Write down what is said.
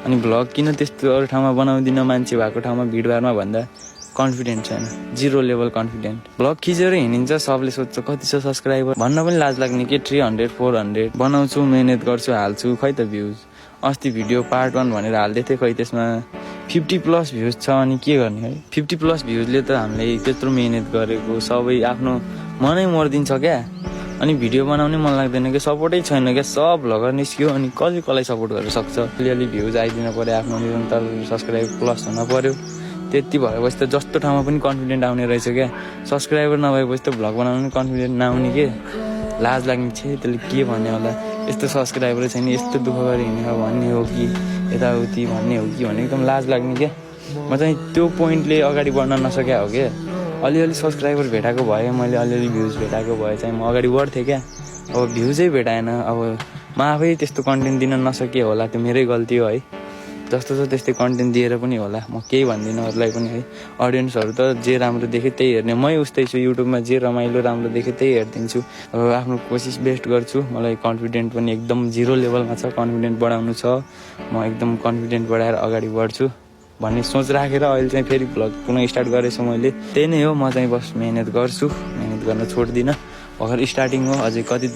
अनि भ्लग किन त्यस्तो अरू ठाउँमा बनाउँदिनँ मान्छे भएको ठाउँमा भिडभाडमा भन्दा कन्फिडेन्ट छैन, 0 लेभल कन्फिडेन्ट। भ्लग खिचेर हिँडिन्छ, सबले सोध्छ कति छ सब्सक्राइबर भन्न पनि लाज लाग्ने के 300 400 बनाउँछु, मेहनत गर्छु, हाल्छु, खै त भ्युज। अस्ति भिडियो पार्ट 1 भनेर हाल्दै थिएँ, खै त्यसमा 50+ भ्युज छ। अनि के गर्ने है, 50+ भ्युजले त हामीले त्यत्रो मेहनत गरेको सबै आफ्नो मनै मर्दिन्छ क्या। अनि भिडियो बनाउने मन लाग्दैन क्या, सपोर्टै छैन क्या, सब भ्लगर निस्क्यो अनि कसलाई सपोर्ट गर्न सक्छ। अलिअलि भ्युज आइदिन पऱ्यो, आफ्नो निरन्तर सब्सक्राइब प्लस हुन पऱ्यो। त्यति भएपछि त जस्तो ठाउँमा पनि कन्फिडेन्ट आउने रहेछ क्या। सब्सक्राइबर नभएपछि त भ्लग बनाउनु कन्फिडेन्ट नआउने के, लाज लाग्ने छ। त्यसले के भन्ने होला, यस्तो सब्सक्राइबर छैन, यस्तो दुःख गरी हिँडेर भन्ने हो कि यताउति भन्ने हो कि भने एकदम लाज लाग्ने क्या। म चाहिँ त्यो पोइन्टले अगाडि बढ्न नसक्या हो क्या। अलिअलि सब्सक्राइबर भेटाएको भए, मैले अलिअलि भ्युज भेटाएको भए चाहिँ म अगाडि बढ्थेँ क्या। अब भ्युजै भेटाएन, अब म आफै त्यस्तो कन्टेन्ट दिन नसके होला, त्यो मेरै गल्ती हो है। जस्तो छ त्यस्तै कन्टेन्ट दिएर पनि होला, म केही भन्दिनँ अरूलाई पनि है। अडियन्सहरू त जे राम्रो देखेँ त्यही हेर्ने, मै उस्तै छु। युट्युबमा जे रमाइलो राम्रो देखेँ त्यही हेरिदिन्छु। अब आफ्नो कोसिस बेस्ट गर्छु। मलाई कन्फिडेन्ट पनि एकदम 0 लेभलमा छ, कन्फिडेन्ट बढाउनु छ। म एकदम कन्फिडेन्ट बढाएर अगाडि बढ्छु भन्ने सोच राखेर अहिले चाहिँ फेरि भ्लग पुनः स्टार्ट गरेछु मैले। त्यही नै हो, म चाहिँ बस मेहनत गर्छु, मेहनत गर्न छोड्दिनँ। भर्खर स्टार्टिङ हो, अझै कति